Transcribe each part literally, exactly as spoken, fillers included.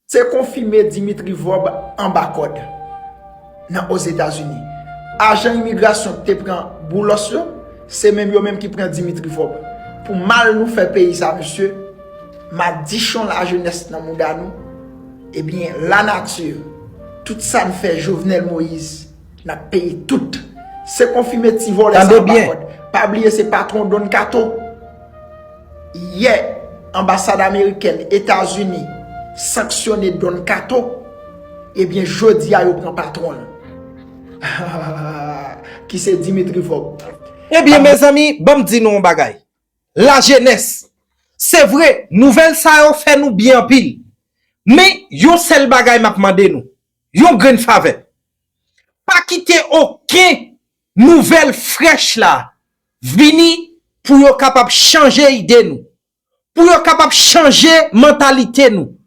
Se konfime Dimitri Vorbe anba kòd nan Ozetazini. Ajan imigrasyon ki te pran Boulos yo, se menm yo menm ki pran Dimitri Vorbe. Pou mal nou fè peyi sa, mesye, madichon lajenès nan mouda nou, ebyen, lanati, tout sa n fè Jovenel Moïse, n ap peye tout. Se konfime ti vòlè sa anba kòd. Pa bliye se patwon Don Kato. Yè, anbasad amerikèn Etazini sanksyone Don Kato, ebyen, jodi a yo pran patwon l, ki se Dimitri Vorbe. Ebyen, mezanmi, ban m di nou yon bagay. Lajenès, se vre, nouvèl sa yo fè nou byen anpil. Men, yon sèl bagay m ap mande nou, yon grenn favè. Pa kite okenn nouvèl frèch la vini pou yo kapab chanje ide nou, pou yo kapab chanje mantalite nou.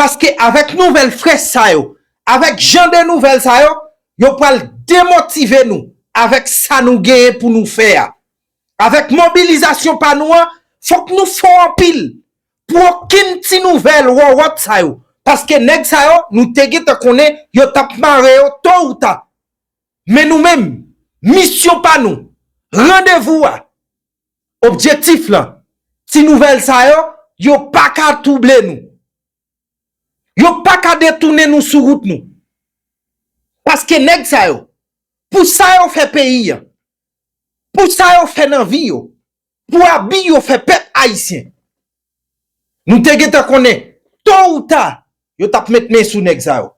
Paske avèk nouvèl frèch sa yo, avèk jan de nouvèl sa yo, yo pral demotive nou avèk sa nou genyen pou nou fè a. Avèk mobilizasyon pa nou an, fòk nou fò anpil pou okenn ti nouvèl wòwòt sa yo. Paske nèg sa yo, nou te gentan konnen yo t ap mare yo to ou ta. Men nou menm, misyon pa nou, randevou a, objektif lan, ti nouvèl sa yo, yo pa ka twouble nou. Yo pa ka detounen nou sou wout nou. Paske nèg sa yo, pou sa yo fè peyi an, pou sa yo fè nan vi yo, pou abi yo fè pèp ayisyen, nou te gentan konnen, to ou ta, yo t ap met men sou nèg sa yo.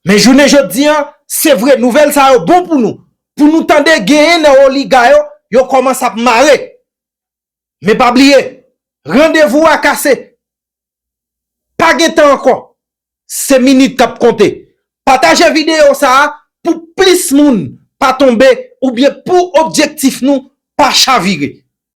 Men jounen jodi an, se vre, nouvèl sa yo bon pou nou. Pou nou tande genyen nan oliga yo, yo kòmanse ap mare. Men pa bliye, randevou a kase. Pa gen tan ankò. Se minit k ap konte. Pataje videyo sa a pou plis moun pa tonbe oubyen pou objektif nou pa chavire.